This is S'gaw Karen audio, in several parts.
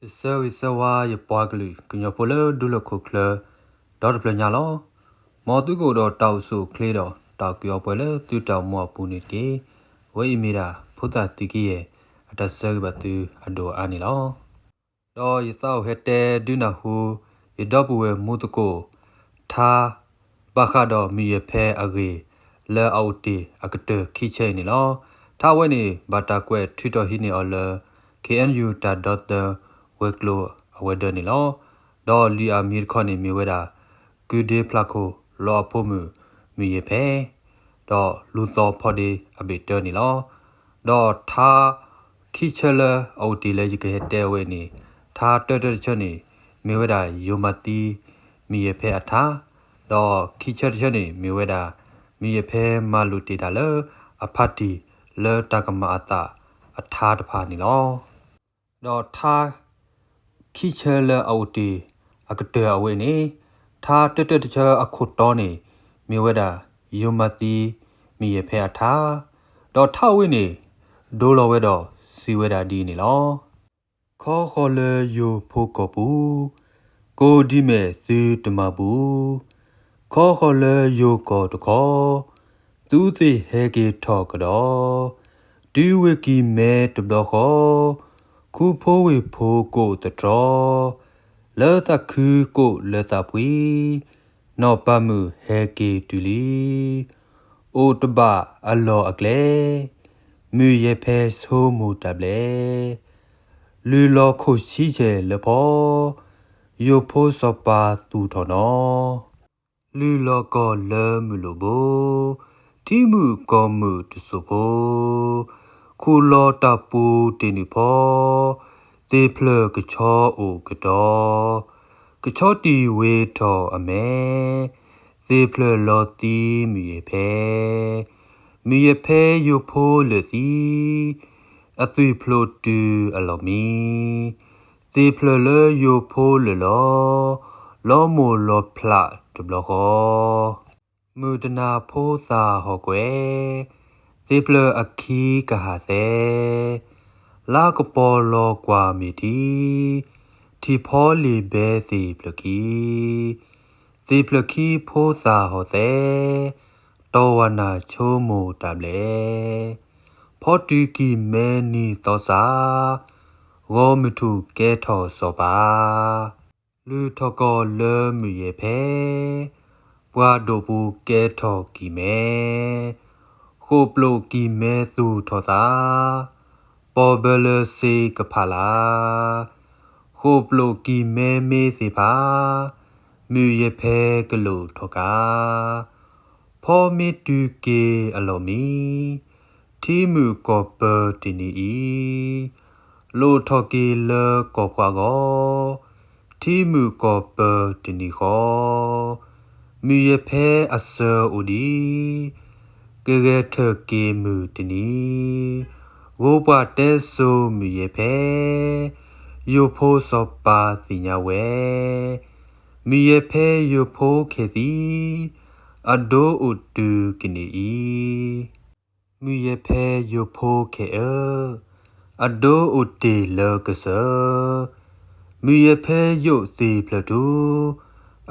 ယဆၢဂ့ၤဆၢဝါယပှၤကလုာ်ကညီဖိလၢဒူလၢၢ်ခိၣ်ချၢ ဒီတဖျၢၣ်ညါလီၤ. မ်သုကအိၣ်ဒီးတၢ်အိၣ်ဆူၣ်အိၣ်ချ့ဒီး တၢ်အိၣ်ကူၣ်အိၣ်ပှဲၤလၢသုတၢ်အိၣ်မူအပူၤန့ၣ်တက့ၢ်. အဝဲအံၤမ့ၢ်ဒၣ် ဖိသၣ်သုးကယဲၢ် အတၢ်ဆၢဂ့ၤဘၣ်သုအဒိၣ်အါန့ၣ်လီၤ. ဒီးယသးအိၣ်ဟဲတဲဒုးနၢ်ဟူ ယဒီပုၢ်ဝဲၢ်မူသကိး ထါ ဘၣ်ဃးဒီးမုၣ်ယ့ၤဖဲအဂ့ၢ် လၢအအိၣ်တ့ၢ်အကတၢၢ်ခံဆၢအံၤန့ၣ်လီၤ. ထါအဝဲန့ၣ် ဘၣ်တၢ်ကွဲးထုးထီၣ်ဟံးန့ၢ်အီၤလၢ ခ့ၣ်အဲၣ်ယူၣ် တၢ်ဒီသဒၢ ဝဲၤကျိၤအဝဲၤဒၢးန့ၣ်လီၤ. ဒီးလံာ်အမံၤတခီန့ၣ်မ့ၢ်ဝဲဒၣ် ကုၢ်ဒ့ဖျးခိၣ် လီအဖိမုၣ် မုၣ်ယ့ၤဖဲ ဒီးလူၤသီဖီဒ့အဘ့ၣ်တၢန့ၣ်လီၤ. ဒီးထါခံဆၢလၢအအိၣ်တ့ၢ်လၢယကဟဲတဲအဝဲန့ၣ် ထါတၢတၢတဆၢန့ၣ် မ့ၢ်ဝဲဒၣ်ယိၤမၤသံ မုၣ်ယ့ၤဖဲအထါ, ဒီးခံဆၢတဆၢန့ၣ် မ့ၢ်ဝဲဒၣ် မုၣ်ယ့ၤဖဲမၤလိာ်တ့ၢ်တၢ်လၢအဖါတံၢ်လၢတၢ်ကမၤအသးအထါတဖၣ်န့ၣ်လီၤ. ဒီးထါ ခံဆၢလၢအအိၣ်တ့ၢ်အကတၢၢ်အဝဲန့ၣ် ထါတၢတၢတဆၢအခိၣ်တီန့ၣ် မ့ၢ်ဝဲဒၣ် ယိၤမၤသံ မုၣ်ယ့ၤဖဲအထါ, ဒီးထါအဝဲန့ၣ် ဒိလီၤဝဲဒီးစံးဝဲဒၣ်ဒ်အံၤန့ၣ်လီၤ. ခီဃီၤလၢယိၤဖိကီၢ်ပူၤ ကိးဒံးမဲာ်သုတမၤဘူး, ခီဃီၤလၢယိၤကီၢ်တခီ သုသ့ၣ်ဟဲက့ၤထီၣ်ကဒီး, တုၤဝ့ၢ်ကံၢ်မဲတဘျီဃီ ခူဖိဝ့ၢ်ဖိကိးသတြီ, လၢသးခုကိးလၢသးပှ့ၤ, နီၢ်ပၤမုၣ်ဟဲက့ၤတုၤလံ, အိၣ်တဘၣ်အလီၢ်အကျဲ, မုၣ်ယ့ၤဖဲဆိကမိၣ်တၢ်ဘျဲၣ်, လုၢ်လီၤခိၣ်ဆံဆဲၣ်လၢဖီ, ယိၤဖိစီၤပၤသူၣ်ထီၣ်နီၤ, လုၢ်လီၤကီၢ်လၢမုၢ်လိၣ်ဘိ, ထံမုၣ်ကီၢ်မုၣ်တစိၢ်ဖိ, ခူၣ်လီၤတၢ်ပူၤတ့ၢ်နုာ်ဖီ, သ့ၣ်ဖျၢၣ်ကဆီအိၣ်ကတီၤ, ကဆီတံၢ်ဝ့ၤထီၣ်အမဲာ်, သ့ၣ်ဖျၢၣ်လီၤသံမုၣ်ယ့ၤဖဲ, မုၣ်ယ့ၤဖဲယိၤဖိလၢာ်သံ, အသွံၣ်ဖျိးတုၤအလီၢ်မံ, သ့ၣ်ဖျၢၣ်လၢယိၤဖိလၢာ်လီၤ, လီၤမိၢ်လီၤဖျးတဘျီဃီ, မုၢ်တနၤဖိသၣ်ဟီၣ်ကွဲၢ်, သ့ၣ်ဖျၢၣ်အခံကဟၣ်သဲ, လါကပီၤလီၤကွၢ်မ့ၢ်ထံ, ထံၣ်ဖီလ့ၣ်ဘဲသ့ၣ်ဖျၢၣ်ခံ, သ့ၣ်ဖျၢၣ်ခံဖိသၣ်ဟီၣ်သဲ, တီဝါနၢ်ဆိကမိၣ်တၢ်ဘျဲၣ်, ဖီတုၤကံၢ်မဲနံၤသီစး, ဂီၤမုၢ်ထူၣ်ကဲထီၣ်စီၤပၤ, လုၢ်ထီၣ်ကီၢ်လၢမုၣ်ယ့ၤဖဲ, ပှၢ်ဒိၣ်ပူၤကဲထီၣ်ကံၢ်မဲ, ဃိာ်ပျိာ်ကံၢ်မဲသူၣ်ထီၣ်သး, ပီၢ်ဘၢလၢစ့ကဖးလၢ်, ဃိာ်ပျိာ်ကံၢ်မဲမ့ၢ်သ့ၣ်ဖး, မုၣ်ယ့ၤဖဲကလိာ်ထီၣ်ကါ, ဖီမ့ၢ်တုၤက့ၤအလီၢ်မံ, ထံမုၣ်ကီၢ်ပၢတနံၤအံၤ, လိၣ်ထီၣ်က့ၤလၢကီၢ်ပှၤဂီၢ်, ထံမုၣ်ကီၢ်ပၢတနံၤဃီ, မုၣ်ယ့ၤဖဲအစၢၤအိၣ်ဒံး, ကဂဲၤထၢၣ်က့ၤမုၢ်တနံၤ, ဂိၤပှၢ်တဲစိၤမုၣ်ယ့ၤဖဲ, ယိၤဖိစီၤပၤသ့ၣ်ညါဝဲ, မုၣ်ယ့ၤဖဲယိၤဖိခဲသံ, အဒိအိၣ်တုၤကန့ၢ်အံၤ, မုၣ်ယ့ၤဖဲယိၤဖိခဲအၢ, အဒိအိၣ်တ့ၢ်လၢကစၢၢ်, မုၣ်ယ့ၤဖဲယိးသ့ၣ်ဖျၢၣ်ထူ,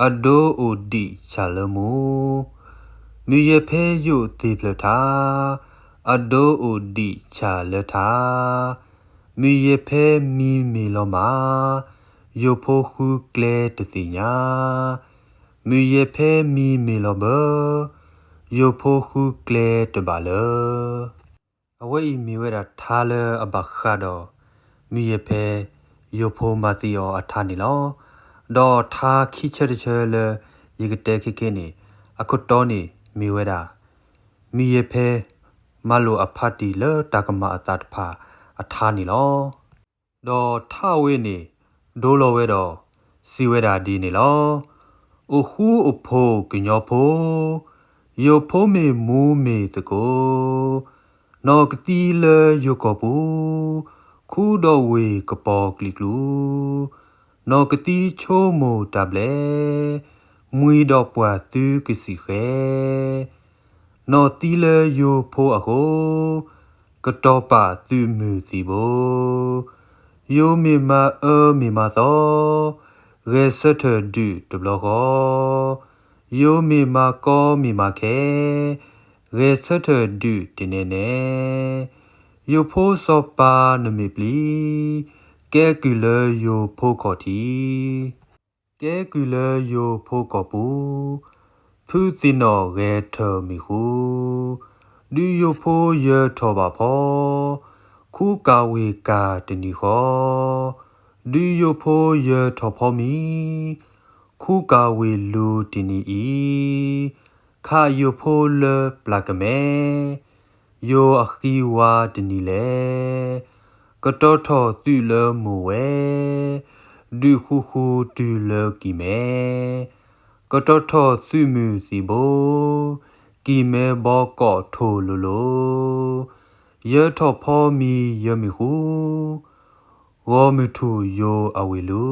အဒိအိၣ်ဒံးဆၣ်လၢမူ, မုၣ်ယ့ၤဖဲယိးသ့ၣ်ဖျၢၣ်ထါ, အဒိအိၣ်ဒံးဆၣ်လၢထါ, မုၣ်ယ့ၤဖဲမံမ့ၢ်လီၤမၢ်, ယိၤဖိဃုကျဲတသ့ၣ်ညါ, မုၣ်ယ့ၤဖဲမံမ့ၢ်လီၤဘၢ, ယိၤဖိဃုကျဲတဘၣ်လၢ, အဝဲအံၤမ့ၢ်ဝဲဒၣ်ထါလၢအဘၣ်ဃးဒီး မုၣ်ယ့ၤဖဲ ယိၤဖိမၤသံအီၤအထါန့ၣ်လီၤ. ဒီးထါခံဆၢတဆၢလၢယကတဲခဲခဲန့ၣ် အခိၣ်တီန့ၣ်မ့ၢ်ဝဲဒၣ် မုၣ်ယ့ၤဖဲ မၤလိာ်အဖါတံၢ်လၢတၢ်ကမၤအသးတဖၣ်အထါန့ၣ်လီၤ. ဒီးထါဝဲန့ၣ် ဒိလီၤဝဲဒီး စံးဝဲဒၣ်ဒ်န့ၣ်လီၤ. အိၣ်ဃူအိၣ်ဖိးကညီဖိ, ယိၤဖိမ့ၢ်မူမ့ၢ်သကိး, နီၢ်ကသံလၢယိၤကီၢ်ပူၤ, ခူဒီးဝ့ၢ်ကပီၤကျံးကျူး, နီၢ်ကသံဆိကမိၣ်တၢ်ဘျဲၣ်, မှံဒီးပှၢ်သုကစံၣ်ဃဲ, နီၢ်သံလၢယိၤဖိအဃိ, ကတီၤပာ်သုးမုၢ်သံဘိ, ယိၤမ့ၢ်မၤအၢမ့ၢ်မၤသီ, ဂဲၤဆၢထၢၣ်ဒုးတဘျီဃီ, ယိၤမ့ၢ်မၤကီမ့ၢ်မၤခဲ, ဂဲၤဆၢထၢၣ်ဒုးတနဲနဲ, ယိၤဖိစီၤပၤနမ့ၢ်ပျံၤ, ကဲကုၢ်လၢယိၤဖိခီၣ်ထံး, ကဲကုၢ်လၢယိၤဖိကီၢ်ပူၤ, ဖုသ့ၣ်နီၣ်ဂဲၤထၢၣ်မ့ၢ်ဃူ, ဒုးယိၤဖိယၢၤထီၣ်ဘၣ်ဖီ, ခူကၤဝ့ၢ်ကၤတနံၤဃီ, ဒုးယိၤဖိယၢၤထီၣ်ဖီမံၤ, ခူကၤဝ့ၢ်လူၤတနံၤအံၤ, ခးယိၤဖိလၢပျၢ်ကမဲ, ယိၤအဃံဝါတနံၤလဲၣ်, ကတီၤထီၣ်သုးလၢမိၢ်ဝဲ, ဒုးဃူဃူတုၤလၢကံၢ်မဲ, ကတီၤထီၣ်သုးမုၢ်သံၣ်ဘိ, ကံၢ်မဲဘီကီးထိၣ်လိၤလိၤ, ယၢၤထီၣ်ဖီမံၤယၢၤမ့ၢ်ဃူ, ဂီၤမုၢ်ထူၣ်ယိၤအဝ့ၢ်လူ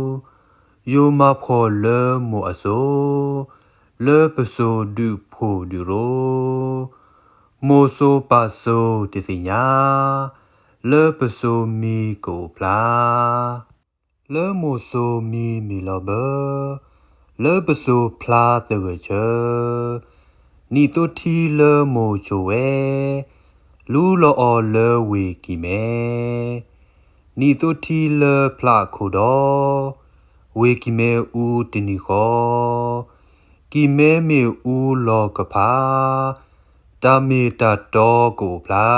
ၤ, ယိၤမၤဖှီၣ်လၢမိၢ်အစိၤ, လၢပစိၤဒုးဖှိၣ်ဒုးရိ, မိၢ်စိၤပၢ်စိၤတသ့ၣ်ညါ, လၢပစိၤမံကအိၣ်ဖျါ, လၢမိၢ်စိၤမံမ့ၢ်လီၤဘၢ, လၢပစိၤဖျါသဂၢၢ်ဆၢ, နံၣ်သိထံလၢမိၢ်ဆိၣ်ဝဲ, လူလီၤအီၤလၢဝ့ၢ်ကံၢ်မဲ, နံၣ်သိထံလၢဖျးခိၣ်ဒီ, ဝ့ၢ်ကံၢ်မဲအူတနံၤဃီ, ကံၢ်မဲမ့ၢ်အူလီၤကဖး, တၢ်မ့ၢ်တၢ်တီကအိၣ်ဖျါ,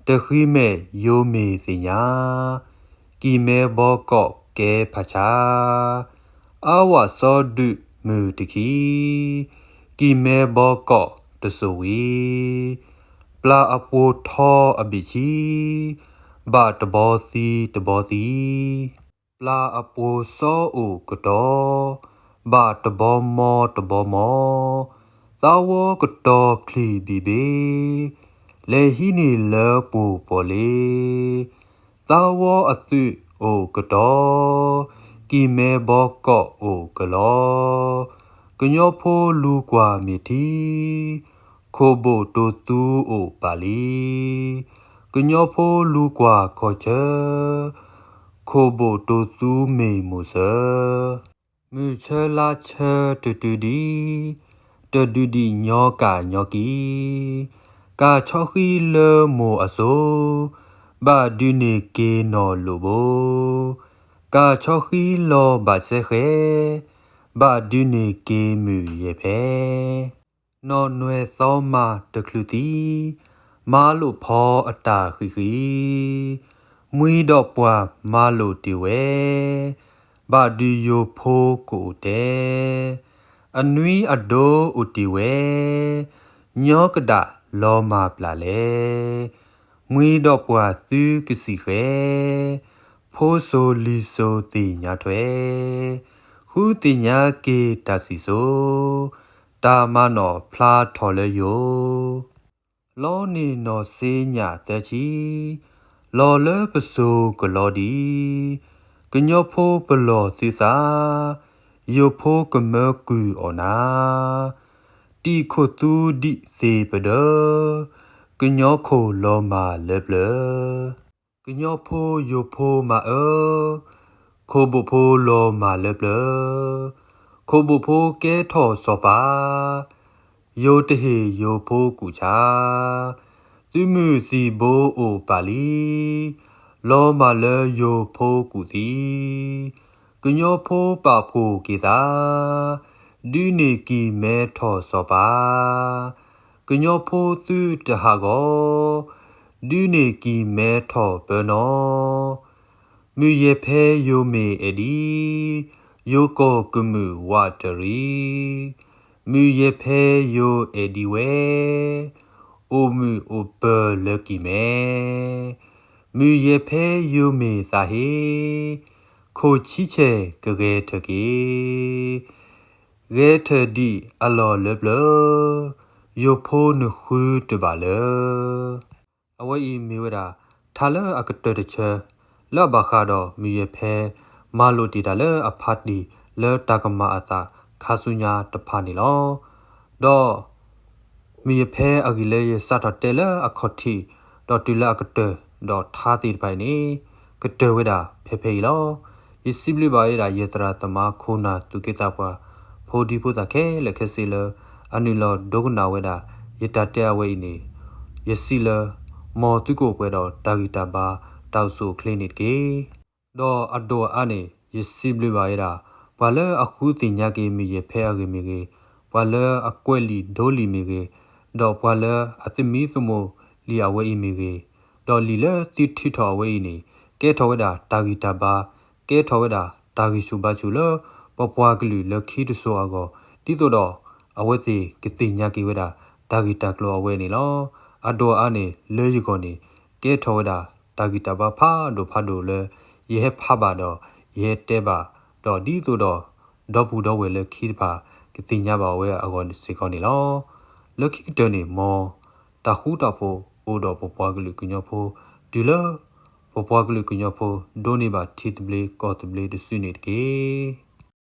တဃံမဲာ်ယိၤမ့ၢ်သ့ၣ်ညါ, ကံၢ်မဲဘီကီးကဲဖးဆါ, အါဝးစီဒုးမုၢ်တခံ, ကံၢ်မဲဘီကီးတစိၢ်ဝံၤ, ပျၢ်အပှိၤထီအဘ့ၣ်ဆံ, ဘၣ်တဘီသံတဘီသံ, ပျၢ်အပှိၤစီအိၣ်ကတီၤ, ဘၣ်တဘီမီတဘီမီ, သးဝီကတီၤချံၣ်ဘံၣ်ဘ့ၣ်, လဲၤဟံးန့ၢ်လၢပှိၤပီၣ်လ့, သးဝီအသုးအိၣ်ကတီၤ, ကံၢ်မဲဘီကီးအိၣ်ကလီ, ကညီဖိလူၤကွၢ်မ့ၢ်ထံ, ခိၣ်ဘိၣ်တိၢ်သူအိၣ်ပာ်လံ, ကညီဖိလူၤကွၢ်ခီၣ်ဆၢ, ခိၣ်ဘိၣ်တိၢ်သူမ့ၢ်မိၢ်ဆၢ, မုၢ်ဆၢလါဆၢတတုၤဒံး, တဒုးဒံးညီကၢ်ညီကံ, ကၢ်ဆီဃံလၢမိၢ်အစိၤ, ဘၣ်ဒုးန့ၢ်က့ၤနီၢ်လိၣ်ဘိ, ကၢ်ဆီဃံလီၤဘၣ်စဲဃဲ, ဘၣ်ဒုးန့ၢ်က့ၤမုၢ်ယဲၢ်ဖဲ နီၢ်နွဲၣ်သီမၤတချုးသံ, မၤလိာ်ဖီအတၢ်ဃံးဃံး, မှံဒီးပှၢ်မၤလိာ်တ့ၢ်ဝဲ, ဘၣ်ဒုးယိၤဖိကအိၣ်တဲ, အနွံအဒိအိၣ်တ့ၢ်ဝဲ, ညီကဒၣ်လီၤမၢ်ပျၢ်လဲၣ်, မှံဒီးပှၢ်သုကစံၣ်ဃဲ, ဖိစိၤလံၤစိၤသ့ၣ်ညါထွဲ, ဃုသ့ၣ်ညါက့ၤတၢ်စံၣ်စိၤ, တၢ်မၤနီၣ်ဖျါထီၣ်လၢယိၤ, လီန့ၢ်နီၢ်စ့ညၣ်သၢဆံ, လီၤလၢပစိၤကလီဒံး, ကညီဖိပလီၢ်သုသး, ယိၤဖိကမၢကုၢ်အီၣ်နၤ, တံာ်ခိၣ်သူဒံးသ့ပဒၢ, ကညီခိၣ်လီၤမၢ်လၢပျၢၤ ကညီဖိယိၤဖိမၤအၢ, ခိၣ်ဘိၣ်ဖိလီၤမၢ်လၢပျၢၤ, ခိၣ်ဘိၣ်ဖိကဲထီၣ်စီၤပၤ, ယိၤတဟ့ၣ်ယိၤဖိကူၣ်ဆါ, သုးမုၢ်သံၣ်ဘိအိၣ်ပာ်လံ, လီၤမၢ်လၢယိၤဖိကူၣ်သံ, ကညီဖိပာ်ဖှိၣ်က့ၤသး, ဒုးန့ၢ်ကံၢ်မဲထီၣ်စီၤပၤ, ကညီဖိသုတဟးဂီၤ, ဒုးန့ၢ်ကံၢ်မဲထီၣ်ပၢနီၤ, မုၢ်ယဲၢ်ဖဲယိၤမ့ၢ်အဲၣ်ဒံး, ယိၤကီၢ်ကမုာ်ဝးတရံး, မုၢ်ယဲၢ်ဖဲယိၤအဲၣ်ဒံးဝဲ, အိၣ်မုာ်အိၣ်ပၢၤလၢကံၢ်မဲ, မုၢ်ယဲၢ်ဖဲယိၤမ့ၢ်သးဟ့, ခိၣ်ဆံဆဲၣ်ကဂဲၤထၢၣ်က့ၤ ဂဲၤထၢၣ်ဒံးအလီၢ်လၢပျၢၤ, ယိၤဖိနဃုတဘၣ်လၢ. အဝဲအံၤမ့ၢ်ဝဲဒၣ် ထါလၢအကတၢၢ်တဆၢ လၢအဘၣ်ဃးဒီးမုၢ်ယဲၢ်ဖဲ မၤလိာ်တ့ၢ်တၢ်လၢအဖါတံၢ်လၢတၢ်ကမၤအသးခါဆူညါတဖၣ်န့ၣ်လီၤ. ဒီး မုၢ်ယဲၢ်ဖဲအဂ့ၢ်လၢယစးထီၣ်တဲလၢအခီၣ်ထံး ဒီးတုၤလၢအကတၢၢ် ဒီးထါသ့ၣ်တဖၣ်အံၤန့ၣ် ကတၢၢ်ဝဲဒၣ်ဖဲဖဲအံၤလီၤ. ယစံးဘျုးဘၣ်ဝဲဒၣ် ယသရၣ်သမါ ခိၣ်နၢ်သူၣ်က့သးပှၢ် ဖိဒံဖိသၣ်ခဲလၢာ်ခဲဆ့လၢ အနုာ်လီၤဒိကနၣ်ဝဲဒၣ် ယတၢ်တဲအဝဲအံၤန့ၣ် ယစံးလၢ မ်သုကအိၣ်ပှဲၤဒီးတၢ်ဂံၢ်တၢ်ဘါ တၢ်အိၣ်ဆူၣ်အိၣ်ချ့န့ၣ်တက့ၢ်. ဒီးအဒိၣ်အအါန့ၣ် ယစံးဘျုးဘၣ်ဝဲဒၣ် ပှၤလၢအဃုသ့ၣ်ညါက့ၤမ့ၢ်ယဲၢ်ဖဲအဂ့ၢ်မ့ၢ်ဂ့ၤ, ပှၤလၢအကွဲးလံာ်ဒိလံာ်မ့ၢ်ဂ့ၤ, ဒီးပှၤလၢအသမံသမိးလံာ်အဝဲအံၤမ့ၢ်ဂ့ၤ, ဒီးလံာ်လၢသုထုးထီၣ်အဝဲအံၤန့ၣ် ကဲထီၣ်ဝဲဒၣ်တၢ်ဂံၢ်တၢ်ဘါ, ကဲထီၣ်ဝဲဒၣ်တၢ်ဂံၢ်ဆူၣ်ဘါဆူၣ်လၢ ပပှၤကလုာ်လၢခံတစိၤအဂီၢ်, ဒ်သိးဒီး အဝဲသ့ၣ်ကသ့ၣ်ညါက့ၤဝဲဒၣ် တၢ်ဂံၢ်တၢ်ကျိၤအဝဲန့ၣ်လီၤ. အဒိၣ်အအါန့ၣ် လၢယဂီၢ်န့ၣ် ကဲထီၣ်ဝဲဒၣ် တၢ်ဂံၢ်တၢ်ဘါဖးဒိၣ်ဖးဒိၣ်လၢ ယဟဲဖးဘၣ်ဒီး ယဟဲတဲဘၣ်, ဒီးဒ်သိးဒီး ဒီပုၢ်ဒီဝဲၢ်လၢခံတဖၣ် ကသ့ၣ်ညါဘၣ်ဝဲအဂီၢ်စ့ၢ်ကီးန့ၣ်လီၤ. လၢခံကတၢၢ်န့ၣ် မ်တၢ်ဃူတၢ်ဖိးအိၣ်ဒီးပပှၤကလုာ်ကညီဖိ, တုၤလၢ ပပှၤကလုာ်ကညီဖိ ဒိးန့ၢ်ဘၣ်ထံသဘျ့ကီၢ်သဘျ့တစုန့ၣ်တက့ၢ်.